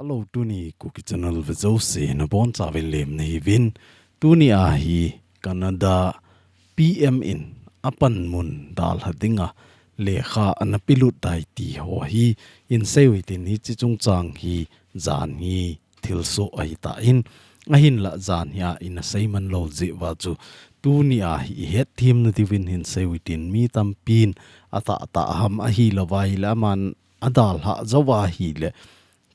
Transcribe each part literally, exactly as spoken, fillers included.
Hello, tuni Kuki Channel ve jouse nabonchauvin lemna hiuvin. Tuni a hi Canada P M in apanmun dalha dinga lekha ana pelut tai ti ho hi hin seiu hitin, hiche chungchang hi jan hi thilsoh ahitan, ahinla jan hi a ina seiman lou jeh uva chu tuni a hi ihetthem nadiuvin hin seiu hitin, mi tampin atahtah ham ahilouva ahile aman adalhah jouva ahile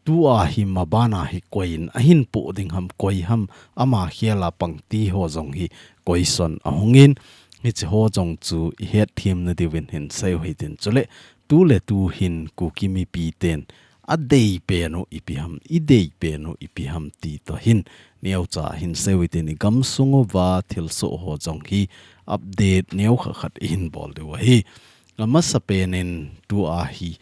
tua hi mabana hi koiin ahin poh ding ham, koi ham, ama khela pang ti ho jong hi koison ahungin, hiche ho jong chu ihetthem nadiuvin hin seiu hitin, chule tuletu hin Kuki mipiten adei pen u ipi ham, idei pen u ipi ham ti toh hin neocha hin seiu hitin, igamsung uva thilsoh ho jong hi update neokhat khat ihin bol diu ahi. Amasapen in tua hi,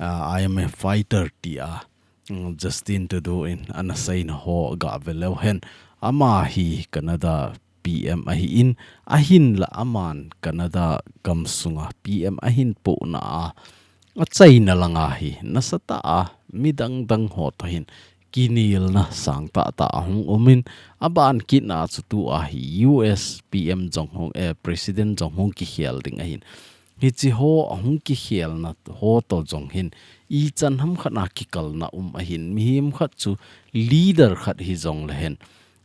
ah, I am a fighter tia, mm, Justin Trudeau in ana seina ho gave leu hen. Ama hi Canada P M ahin, ahinla aman Canada gamsunga P M ahin pohna a, achaina langa hi nasatah a midang dang ho toh hin kinelna sangtah tah ahung umin, aban kitna chu tua hi U S P M jong hung, eh, President jong hung kikhel ding ahin. Hiche ho ahung kikhelna ho toh jong hin ichan hamkhat a kikalna um ahin, mihem khat chu leader khat hijongle hen,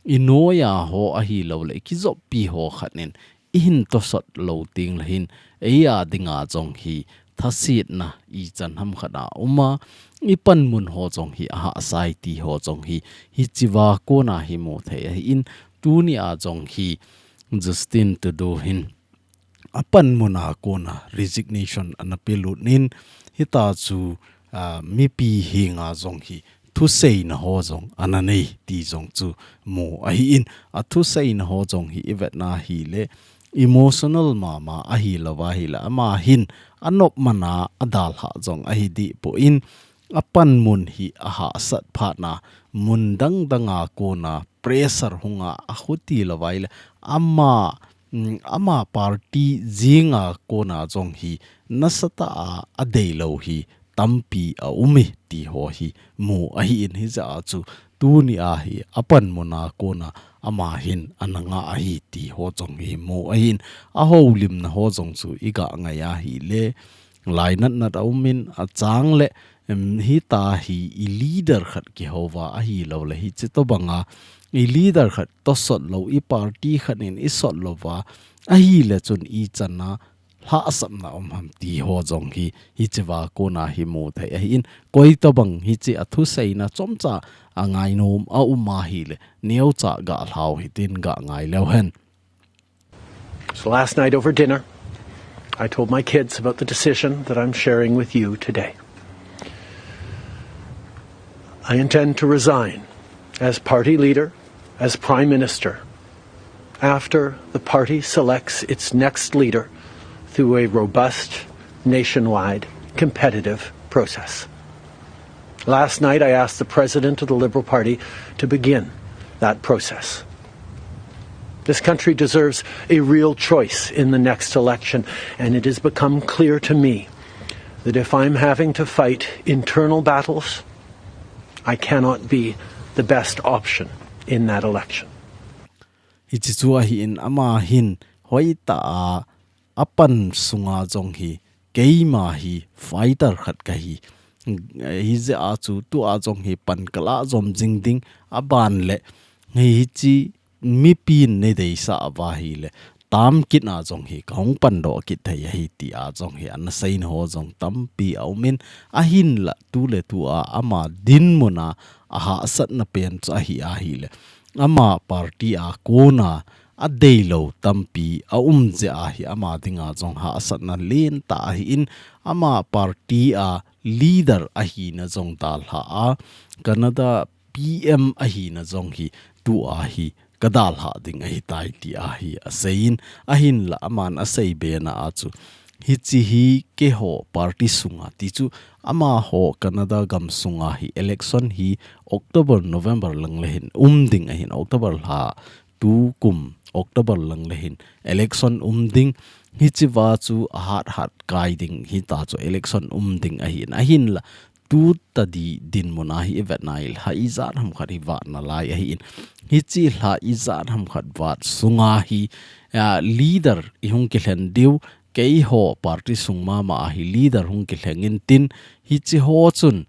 inoiya ho ahilouleh ikijoppi ho khat in ihin tosot lou tengle hin, eia dinga jong hi thasetna ichan hamkhat a uma, ipanmun ho jong hi ahahsai ti ho jong hi hichea kona hi muthei ahin, tunia jong hi Justin Trudeau hin apanmuna kona resignation ana pelut in, hitia chu, ah, mipi henga jong hi thuseina ho jong ana nei ti jong chu mu ahin, athuseina ho jong hi ivetna hile emotional mama ahilouva ahile ama hin anop mana adalhah jong ahi dehpoi, apanmun hi ahahsat phatna mun dang danga kona pressure hunga ahuti louva ahile ama, mm, ama party jinga kona jong hi nasatah a adeilou hi tampi aume ti ho hi mu ahin, hijeh a chu tunia hi apanmuna kona ama hin ana ngah ahi ti ho jong hi mu ahin, ahoulimna ho jong chu iga ngai ahile lainat nat aumin, achangle, em, hitia hi ileader khat kihouva ahilouleh hiche tobanga ileader khat tosot lou, iparty khat in isot louva ahile chun ichan a lhahsamna um ham ti ho jong hi hichea kona hi muthei ahin, koi tobang hiche athuseina chomcha angainom aum ahile neocha galhau hitin ga ngai leu hen. So last night over dinner, I told my kids about the decision that I'm sharing with you today. I intend to resign as party leader, as prime minister, after the party selects its next leader through a robust, nationwide, competitive process. Last night, I asked the president of the Liberal Party to begin that process. This country deserves a real choice in the next election, and it has become clear to me that if I'm having to fight internal battles, I cannot be the best option in that election. Hiche chu ahin, ama hin hoitah a apan sunga jong hi keima hi fighter khat kahi. Hijeh a chu tua jong hi pan kalah jom jing ding, aban le hi hiche mipin neideisah uva ahile tamkit na jong hi kahung pandoh kit thei ahi tia jong hi ana seina ho jong tampi aumin, ahinla tuletua ama dinmuna ahahsatna pen chu ahi ahile ama party a kona adeilou tampi aum jeh ahi, ama dinga jong hahsatna lentah ahin, ama party a leader ahina jong dalha a, Canada P M ahina jong hi tua hi kadalhah ding ahitai tia hi aseiyin, ahinla aman asei bena a chu hiche hi keiho party sunga ti chu amaho Canada gam sunga hi election hi October, November lang le hin um ding ahin, October lha tukum October lang le hin election um ding, hichea chu ahat hat kai ding hita chu election um ding ahin, ahinla tu tadi dinmun a hi i vet na hi, lha ijat ham khat hi vat nalai ahi in. Hichi lha ijat ham khat vat sunga hi, ah, leader i hung kilhen diu, keiho party sung mama a hi leader hung kilheng in tin, hichi ho chun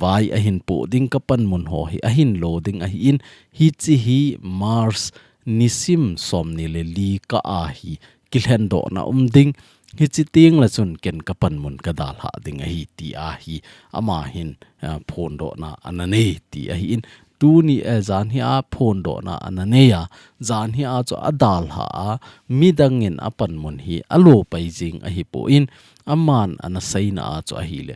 vai ahin po ding, ka panmun ho hi ahin lo ding ahi in, hichi hi March nisim somni le li kah a hi kilhendohna um ding, hichi teng le chun ken ka panmun ka dalha ding ahi ti a hi ama hin, ah, phondohna ana nei ti ahi in, tuni, eh, jan hi a phondohna ana nei a, jan hi a chu a dalha a, midang in a panmun hi a lo pai jing ahi po in, aman ana seina a chu ahile,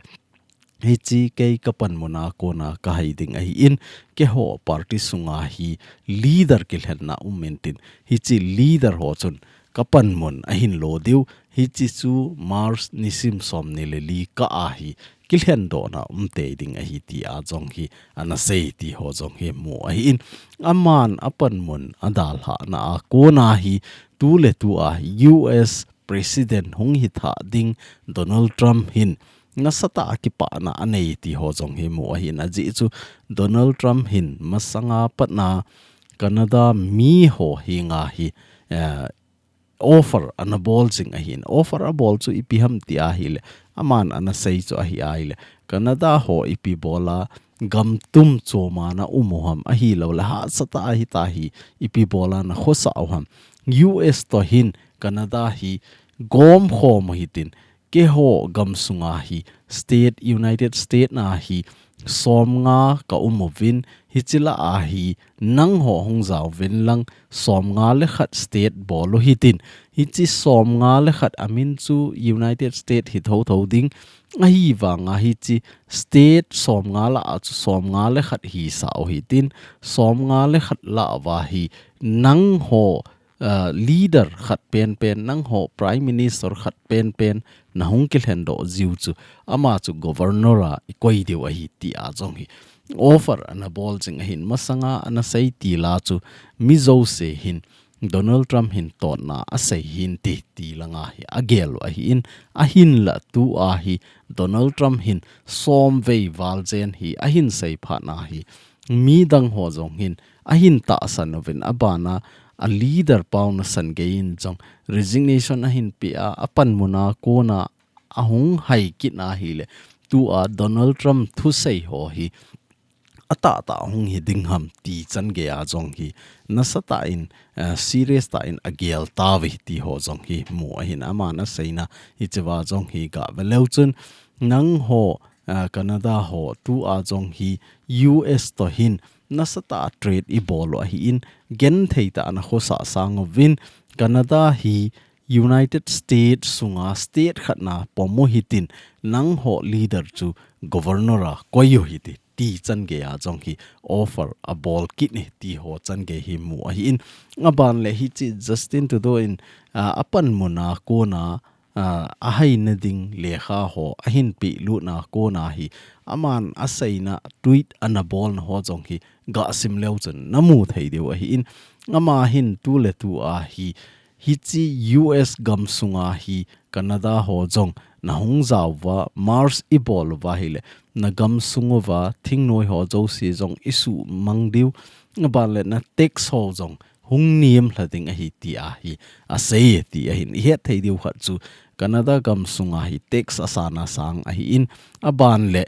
hichi kei ka panmun a kona ka hai ding ahi in, keiho party sunga hi leader kilhenna um in tin, hichi leader ho chun ka panmun ahin lo diu, hichi chu March nisim somni le li kah a hi kilhendohna um tei ding ahi ti a jong hi ana sei ti ho jong hi mu ahi in, aman a panmun a dalhana a kona hi tu le tu a U S President hung hi tha ding Donald Trump hin nasatah a kipana a nei ti ho jong hi mu ahi in, ajeh chu Donald Trump hin masanga patna Canada mi ho henga hi, eh, offer ana bol jing ahi in, offer a bol chu ipi ham ti ahile, aman ana sei chu ahi ahile, Canada ho ipi bola gam tum choma na um u ham, ahilou le hahsatah a hita hi ipi bola na khosa u ham. U S to hin Canada hi gom khom u hitin, keiho gam sunga hi state, United State na hi somnga ka um uvin, hichi lah a hi nangho hung jao vin lang somnga le khat state bol u hitin, hichi somnga le khat a min chu United State hi thotho ding, ahivanga hichi state somnga lah a chu somnga le khat hisa u hitin, somnga le khat lah uva hi nangho, ah, leader khat penpen, nangho Prime Minister khat penpen na hung kilhendoh jiu chu, ama chu Governor a i koi diu ahi ti a jong hi offer ana bol jing ahin, masanga ana sei tila chu mi jouse hin Donald Trump hin totna a sei hinte ti langa hi a gel u ahi in, ahinla tu a hi Donald Trump hin somvei val jen hi ahin sei phat na hi midang ho jong hin ahin tahsan uvin, abana a leader pau nasan gei in jong resignation ahin pe a, a panmun a kona a hung hai kit na hile, tu a Donald Trump thusei ho hi atahtah hung hi ding ham ti chan gei a jong hi nasatah in, eh, serious tah in a gel tauve ti ho jong hi mu ahin, aman a seina hichi va jong hi ga ve leu chun, nangho, eh, Canada ho tu a jong hi U S to hin nasatah a trade i bol u ahi in, genthei tah a na khosa sang uvin, Canada hi United States sunga state khat na pom u hitin, nangho leader chu Governor a koi u hite ti chan gei a jong hi offer a bol kit e ti ho chan gei hi mu ahi in, aban le hichi Justin Trudeau in, ah, a panmun a kona, ah, a haina ding lekha ho ahin pe lut na kona hi aman a seina tweet ana bol na ho jong hi ga sim leu chun na mu thei diu ahi in, ama hin tu le tu a hi hichi U S gam sunga hi Canada ho jong na hung jao uva, March i bol uva hile, na gam sung uva thingnoi ho jouse jong i suhmang diu, aban le na tax ho jong hung niam lha ding ahi ti a hi a sei e ti ahin, i het thei diu khat chu Canada gam sunga hi tax a sana sang ahi in, aban le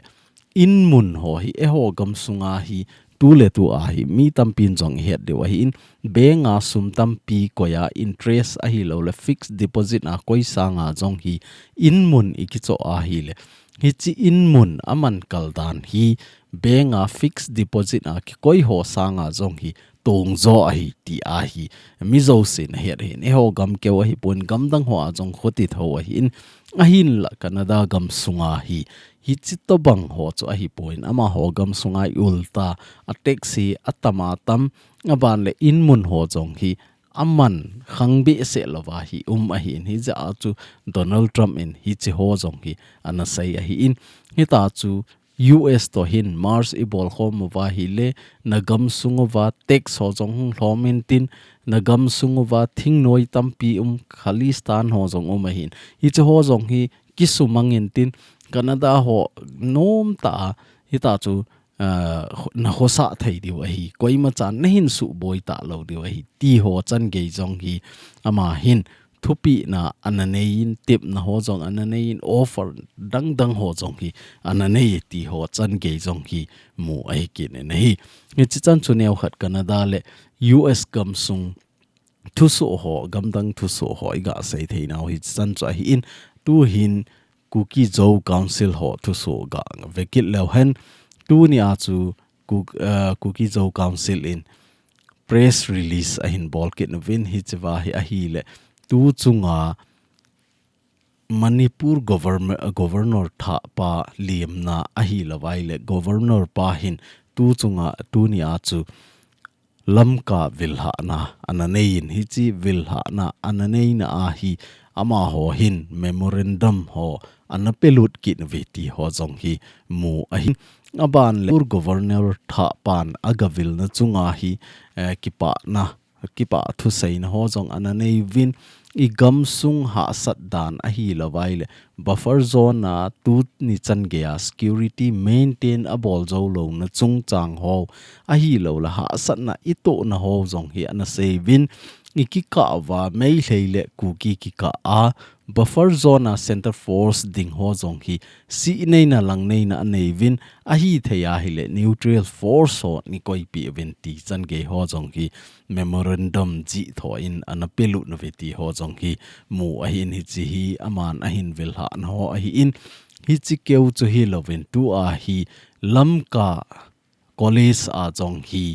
in mun ho hi eiho gam sunga hi tu le tu a hi mi tampin jong i het diu ahi in, bank a sum tampi koi a interest ahilou le fixed deposit a koi sanga jong hi in mun i kichoh ahile, hichi in mun a man kal dan hi bank a fixed deposit a kikoi ho sanga jong hi tong jo ahi ti a hi mi jouse na het ahi in, eiho gam keu ahi pon, gam dang ho a jong khuti tho ahi in, ahinla Canada gam sunga hi hichi tobang ho chu ahi pon, amaho gam sunga i ulta a tax hi a tam a tam, aban le in mun ho jong hi a man khang behseh louva hi um ahi in, hijeh a chu Donald Trump in hichi ho jong hi ana sei ahi in, hita chu U S to hin March i bol khom uva hile, na gam sung uva tax ho jong hung lhom in tin, na gam sung uva thingnoi tampi um, Khalistan ho jong um ahi in, hichi ho jong hi kisumang intin, Canada ho nom ta a, hita chu, ah, na khosa thei diu ahi, koima chan na hin suboi ta lou diu ahi, ti ho chan gei jong hi ama hin thupina ana nei in, tipna ho jong ana nei in, offer dang dang ho jong hi ana nei ti ho chan gei jong hi mu ahi kit in ahi. Hichi chan chu neo khat Canada le U S gamsung thusoh ho, gamdang thusoh ho i ga sei thei nau hichi chan chu ahi in, tu hin Kuki Zo Council ho thusoh ga ve kit leu hen, tuni a chu Kuk-, eh, Kuki Zo Council in press release ahin bol kit uvin, hichi va hi ahile tu chunga Manipur governor, governor thah pa liemna ahi lou vai le governor pa hin tu chunga tuni a chu Lamka vilhahna ana nei in, hichi vilhahna ana neina a hi amaho hin memorandum ho ana pelut kit uve ti ho jong hi mu ahi. Aban le Manipur governor thah pan aga vilna chunga hi, eh, kipana, kipa thuseina ho jong ana nei uvin, i gamsung hahsat dan ahi lou vai le buffer zone a tuni chan gei a security maintain abol jou louna chungchang ho ahi lou le hahsatna i tohna ho jong hi ana sei uvin, i kikah uva Meitei le Kuki kikah a buffer zone a center force ding ho jong hi sih neina lang neina anei uvin, ahi thei ahile neutral force ho nei koipi uvin ti chan gei ho jong hi memorandum jih tho in ana pelut uve ti ho jong hi mu ahi in, hichi hi aman ahin vilhahna ho ahi in, hichi keu chu hi lou vin tu a hi Lamka College a jong hi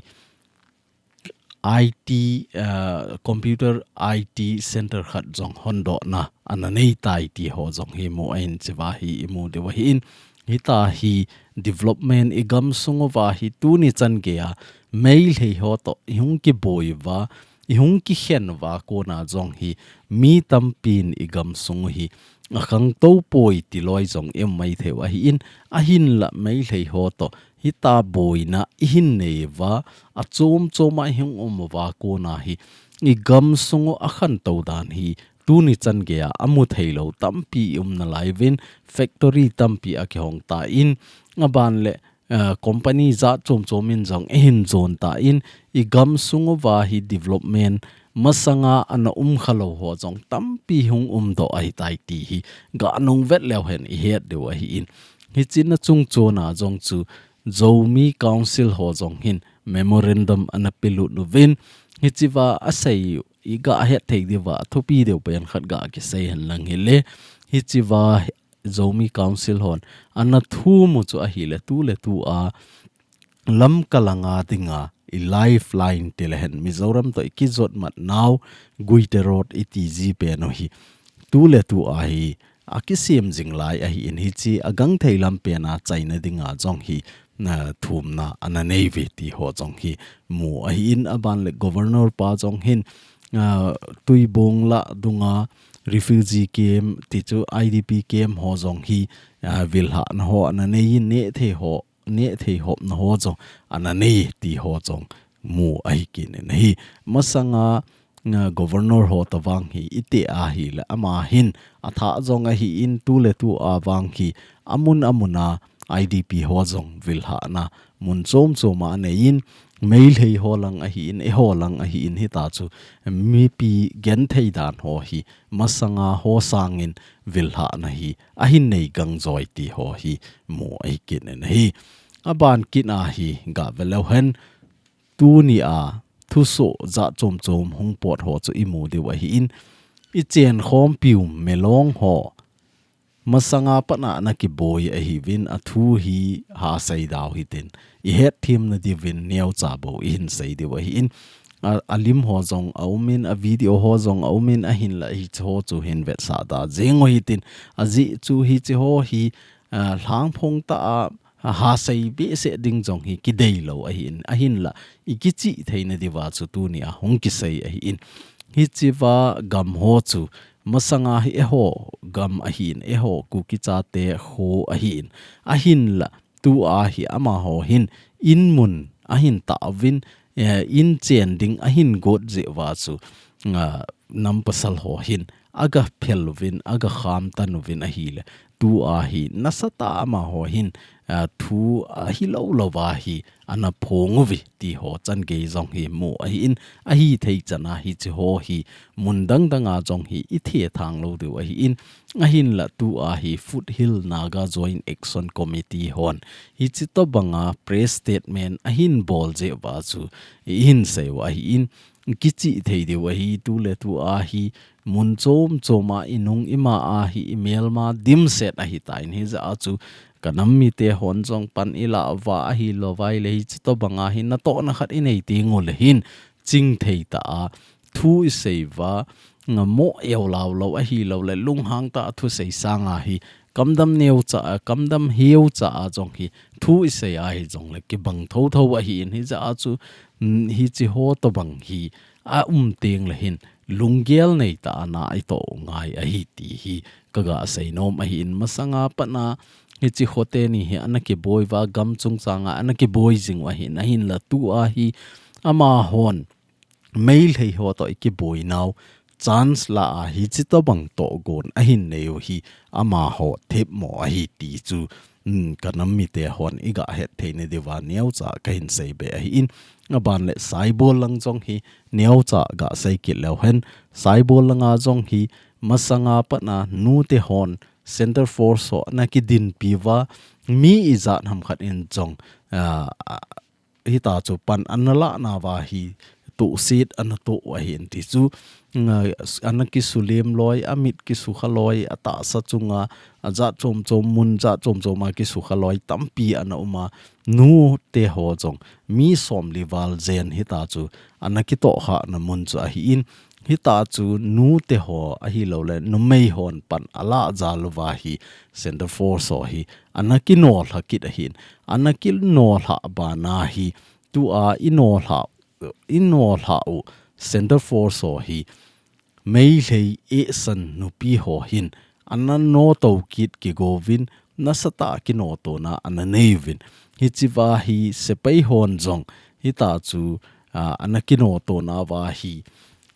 I T, ah, computer I T center khat jong hondohna ana nei tai ti ho jong hi mu ahin, hichi va hi i mu diu ahi in, hita hi development i gamsung uva hi tuni chan gei a Meitei ho toh i hung kiboi uva, i hung kikhen uva kona jong hi mi tampin i gamsung u hi akhangtou poi ti loi jong i um mai thei u ahi in, ahinla Meitei ho toh hita boina i hin nei uva, achom chom a i hung um uva kona hi i gamsung u akhantou dan hi tuni chan gei a amu thei lou tampi i umna lai uvin, factory tampi akihong tan, aban le, eh, company jat chom chom in jong i hin jon tan, i gamsung uva hi development masanga ana um kha lou ho jong tampi hung umdoh ahi tai ti hi ga nung vet leu hen i het diu ahi in, hichi na chung chon a jong chu Zomi Council ho jong hin memorandum ana pelut uvin, hichi va asei i ga het thei diu va, thupi diu pen khat ga kisei hen lang hile, hichi va Zomi Council hon ana thum u chu ahile tu le tu a Lamka langa dinga i lifeline ti le hen Mizoram toh i kijot mat nau Guite Road i ti ji pen u hi tu le tu a hi akisem jing lai ahi in, hichi agangthei lam pen a chaina dinga jong hi na thumna ana nei uve ti ho jong hi mu ahi in, aban le governor pa jong hin, ah, Tuibong lah dunga refugee camp ti chu I D P camp ho jong hi, ah, vilhahna ho ana nei in, neh thei ho, neh thei hopna ho jong ana nei ti ho jong mu ahi kit in ahi. Masanga, ah, governor ho toh vang hi i ti ahile ama hin athah jong ahi in, tu le tu a vang hi amun amun a I D P ho jong vilhahna mun chom chom a anei in, Meitei ho lang ahi in, eiho lang ahi in, hita chu mipi genthei dan ho hi masanga ho sangin vilhahna hi ahin nei gang joi ti ho hi mu ahi kit in ahi. Aban kit a hi ga ve leu hen, tuni a thusoh jat chom chom hung pot ho chu i mu diu ahi in, i chen khompiu Milong ho masanga pat a na kiboi ahi uvin, athu hi ha sei dau hitin, i het themna diuvin neocha bou i hin sei diu ahi in, a, a lim ho jong a um in, a video ho jong a um in, ahinla hichi ho chu hin vetsah da jeng u hitin, ajeh chu hichi ho hi, a, lhangphong tah a, a, ha sei behseh ding jong hi kidei lou ahi in, ahinla i kichih theina diuva chu tuni a hung kisei ahi in, hichi va gam ho chu masanga hi eiho gam ahi in, eiho Kuki chate kho ahi in, ahinla tu a hi amaho hin in mun ahin tah uvin, eh, in chen ding ahin got jeh uva chu, ah, nam pasal ho hin aga phel uvin, aga kham tan uvin ahile, tua hi nasatah amaho hin, a, thu ahi lou lou va hi ana phong uve ti ho chan gei jong hi mu ahin, ahi thei chan a hichi ho hi mun dang dang a jong hi i thethang lou diu ahin, ahinla tua hi Foothill Naga Joint Action Committee hon hichi tobang a press statement ahin bol jeh uva chu i hin sei u ahin, kichih thei diu ahi, tuletua hi mun chom chom a i nung i ma a hi i melma dimset ahitan, hijeh a chu ka nam mite hon jong pan i la uva ahilou vai le hichi tobang a hi natohna khat i nei teng u le hin ching thei tah a thu i sei uva, nga mo eu lau lou ahilou le lunghang tah a thu sei sang a hi kamdam neo cha, kamdam heu cha a jong hi thu i sei a hi jong le kibang tho tho ahin, hijeh a chu, mm, hichi ho tobang hi a um teng le hin lunggel nei tah a na i toh u ngai ahi ti hi ka ga sei nom ahin, masang a pat a hichi ho teni hi ana kiboi uva gam chungchang a ana kiboi jing u ahin, ahinla tua hi amahon Meitei ho toh i kiboi nau chance la a hichi tobang tohgon ahin nei u hi amaho themmo ahi ti chu, mm, ka nam mite hon i ga het thei na diuva neocha ka hin sei be ahin, aban le Saibol lang jong hi neocha ga sei kit leu hen, Saibol lang a jong hi masang a pat a nute hon Center Force ho ana kidinpi uva mi ijat ham khat in jong, a, hita chu pan ana la nauva hi tohset ana toh u ahin ti chu, nga, ana kisulem loi, a mit kisukha loi, a tahsa chunga, a jat chom chom, mun jat chom chom a kisukha loi tampi ana um a, nute ho jong mi somli val jen hita chu ana kitoh khah na mun chu ahin, hita chu nute ho ahilou le numei hon pan a la jal uva hi Center Force ho hi ana kinolha kit ahin, ana kinolha bana hi tua i nolha, i nolha u Center Force ho hi Meitei esan nupi ho hin ana noto kit kigo uvin nasatah a kinotona ana nei uvin. Hichi uva hi sepai hon jong hita chu, a, ana kinoto nauva hi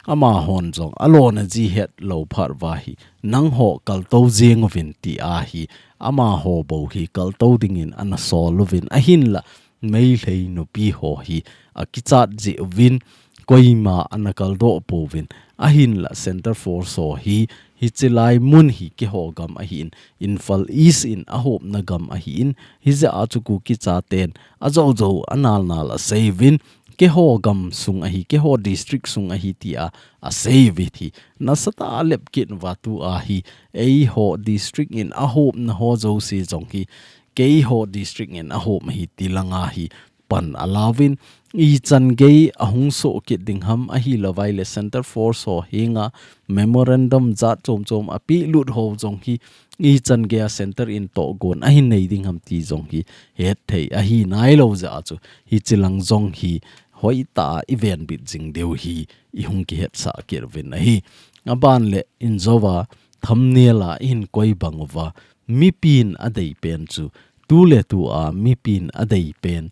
amahon jong a lona ji het lou phat uva hi nangho kaltou jeng uvin ti a hi amaho bou hi kaltou dingin ana sol uvin ahinla Meitei nupi ho hi a kichat jeh uvin koima ana kaldoh pouvin ahinla Center Force ho hi hichi lai mun hi keiho gam ahin, Imphal East in a hopna gam ahin, hijeh a chu Kuki chaten a jou jou a nal nal a sei uvin, keiho gam sung ahi, keiho district sung ahi tia a sei uve ti. Nasatah a lep kit uva tua hi, eiho district in a hopna ho jouse jong hi, keiho district in a hop ahi ti lang a hi pan a la uvin, ichan gei a hung soh kit ding ham ahilou vai le Center Force ho henga memorandum jat chom chom a pelut ho jong hi ichan gei a Center in tohgon ahin nei ding ham ti jong hi het thei ahi nailou jeh a chu hichi lang jong hi hoitah a i venbit jing diu hi i hung kihetsah kit uvin ahi. Aban le in jou a thumbnail a i hin koi bang uva mipin a dei pen chu tuletua mipin a dei pen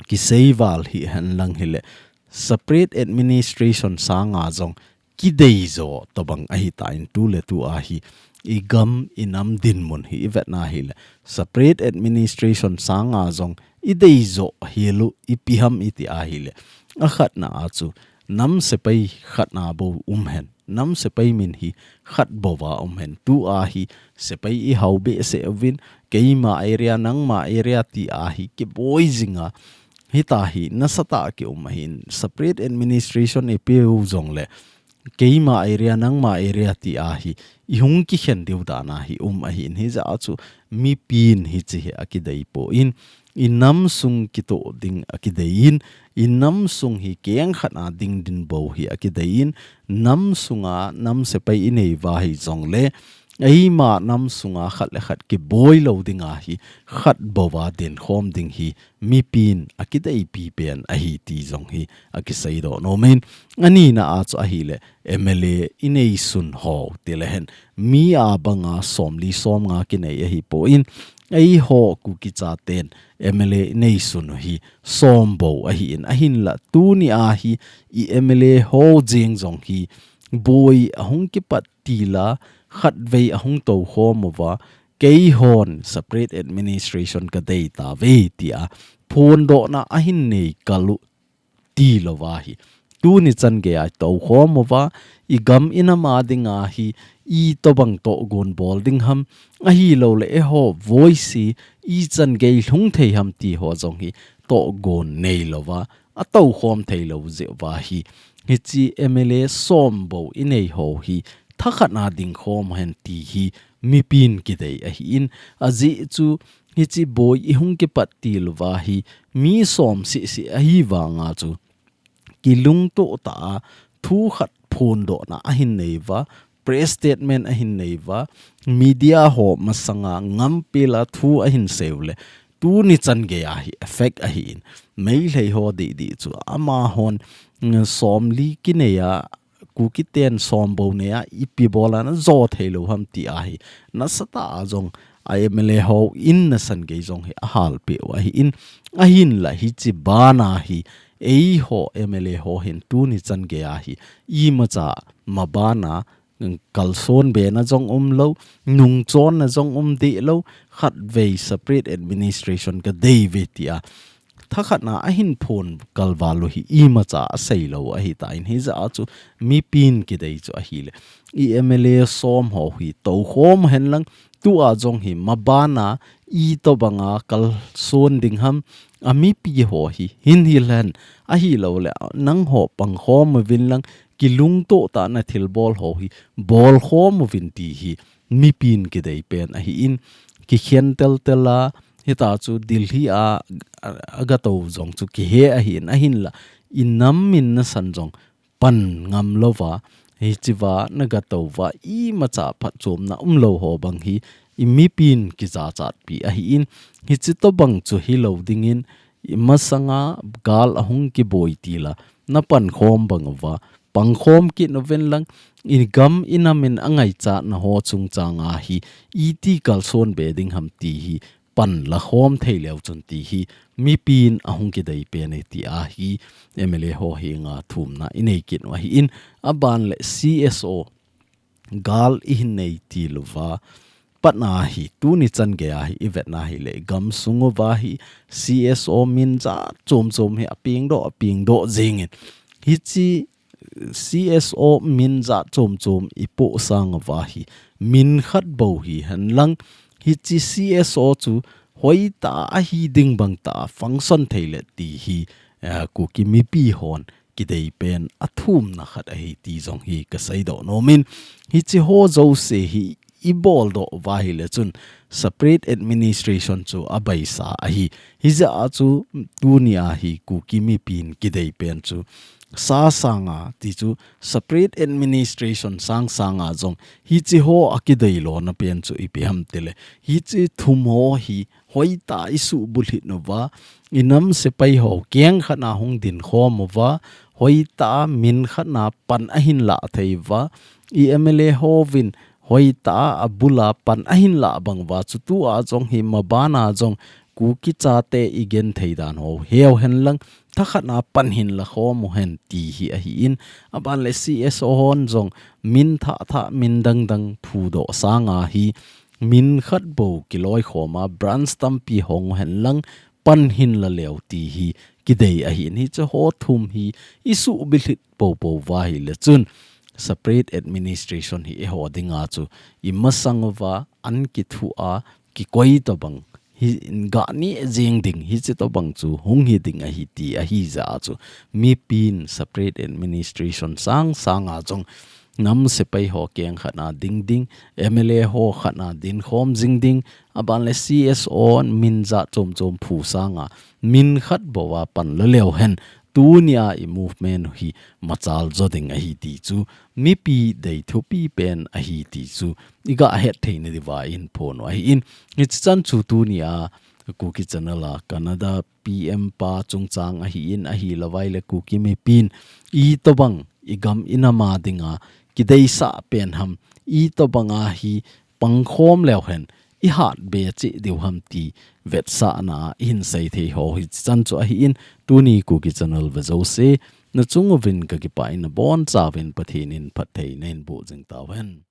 kisei val hi hen lang hile separate administration sanga jong kidei jo tobang ahitan tuletua hi i gam i nam dinmun hi i vet na hile separate administration sanga jong i dei jo hilu ipi ham i ti a hile a khatna a chu nam sepai khatna bou um hen. Nam sepai min hi khat bou va um hen. Tua hi sepai i hao behseh uvin, keima area, nangma area ti a hi kiboi jinga. Hita hi nasatah a ki um ahin. Separate administration i peu jong le, keima area, nangma area ti a hi i hung kikhen diu dan a hi um ahin. Hijeh a chu mipin hichi hi a kidei poi. I nam sung kitoh ding a kidei in, i nam sung hi keng khat a ding din bou hi a kidei in, nam sunga nam sepai i nei uva hi jong le, eima nam sunga khat le khat kiboi lou ding a hi khat bou va din khom ding hi mipin a kidei pi pen ahi ti jong hi a kisei doh nom in, ani na a chu ahile M L A i nei sun ho ti le hen mi a banga somli somnga kinei ahi poi. Eiho Kuki chaten M L A i nei sun u hi som bou ahin, ahinla tuni a hi i M L A ho jeng jong hi boi ahung kipat tila khatvei ahung toukhom uva, keihon separate administration kadei tauve tia phondohna ahin nei kal u tilouva hi tuni chan geiya toukhom uva, igam inam a dinga hi itobang tohgon bol ding ham, ahilouleh eiho voice hi ichan gei lhung thei ham ti ho jong hi tohgon neilouva, atoukhom theilou jeh uva hi, hiche M L A som bou inei ho hi thakhat a dingkhom hen ti hi mipin kidei ahin, ajeh chu hiche boi ihung kipat til uva hi mi som sisi ahi vanga chu kilungto tah a thu khat phondohna ahin nei uva, press statement ahin nei uva, media ho masanga ngampela thu ahin sei uleh tuni chan geiya hi effect ahin, Meitei ho didi chu amahon, mm, somli kinei a Kuki ten som bou nei a ipi bola najo theilou ham tia hi nasatah a jong a M L A hon nasan gei jong hi ahalpeh u ahin, ahinla hiche bana hi eiho M L A ho hin tuni chan geiya hi imacha mabana kalson bena jong umlou, nungchonna jong umdehlou, khatvei separate administration kadei uve tia thakhat a ahin phon kalval u hi imacha aseilou ahitan, hijeh a chu mipin kidei chu ahile, i M L A som ho hi toukhom hen lang, tua jong hi mabana itobanga kalson ding ham, amipi ho hi hin hil hen, ahilouleh nangho pangkhom uvin lang, kilungto tah a nathilbol ho hi bolkhom uvin ti hi mipin kidei pen ahin, kikhen teltel a, hita chu Delhi a, a, agatou jong chu kihe ahin, ahinla inam min nasan jong pan ngam louva, hichea nagatou uva imacha phatchomna umlou ho bang hi imipin kijachatpi ahin, hiche tobang chu hilou dingin imasanga gal ahung kiboi tila napankhom bang uva, pangkhom kit uvin lang, igam inam in angaichatna ho chungchanga hi iti kalson be ding ham ti hi pan lakhom thei leu chun ti hi mipin ahung kidei pen e tia hi M L A ho henga thumna inei kit u ahin, aban le C S O gal ihin nei tilouva patna hi tuni chan geiya hi ivetna hileh gamsung uva hi C S O min jat chom chom hi apengdoh, apengdoh jingin, hiche C S O min jat chom chom ipoh sang uva hi min khat bou hihen lang, hiche C S O chu hoitah a ahi ding bang tah a function thei le ti hi, eh, Kuki mipi hon kidei pen athumna khat ahi ti jong hi kaseidoh nomin, hiche ho jouse hi iboldoh uva hile chun separate administration chu abaisa ahi. Hijeh a chu tunia hi Kuki mipin kidei pen chu sa sanga ti chu separate administration sang sanga jong hiche ho akidei lona pen chu ipi ham tile, hiche thum ho hi hoitah a isuhbulhit uva, inam sepai ho keng khat a hung dinkhom uva, hoitah a min khat a pan ahin lah thei uva, i M L A hovin hoitah a abula pan ahin lah bang uva, chutia jong hi mabana jong Kuki chate igenthei dan ho heuhen lang, thakhat a pan hin lakhom uhen ti hi ahin, aban le C S O hon jong min thah thah, min dang dang phudoh sanga hi min khat bou kiloikhom a branch tampi hong uhen lang pan hin la leu ti hi kidei ahin, hiche ho thum hi isuhbulhit poupou uva hile chun separate administration hi eiho dinga chu imasang uva an kithu a kikoi tobang hi gah neh jing ding, hiche tobang chu hung hi ding ahi ti ahijeh a chu mipin separate administration sang sanga jong nam sepai ho keng khat a ding ding, M L A ho khat a dinkhom jing ding, aban le C S O min jat chom chom phu sanga min khat bou a pan la leu hen, tunia i movement hi machal jo ding ahi ti chu mipi dei thupi pen ahi ti chu igah het theina diuva ihin phon u ahin, hiche chan chu tunia Kuki Channel a Canada P M pa chungchang ahin, ahilouva ile Kuki mipin itobang igam inam a dinga kideisah pen ham, itobanga hi pangkhom leu hen ihatbe cheh diu ham ti vetsahna a ihin sei thei ho hiche chan chu ahin, tuni Kuki Channel ve jouse Na chung uvin ka kipah in, na bon chauvin Pathen in phatthei na hin boh jing tauhen.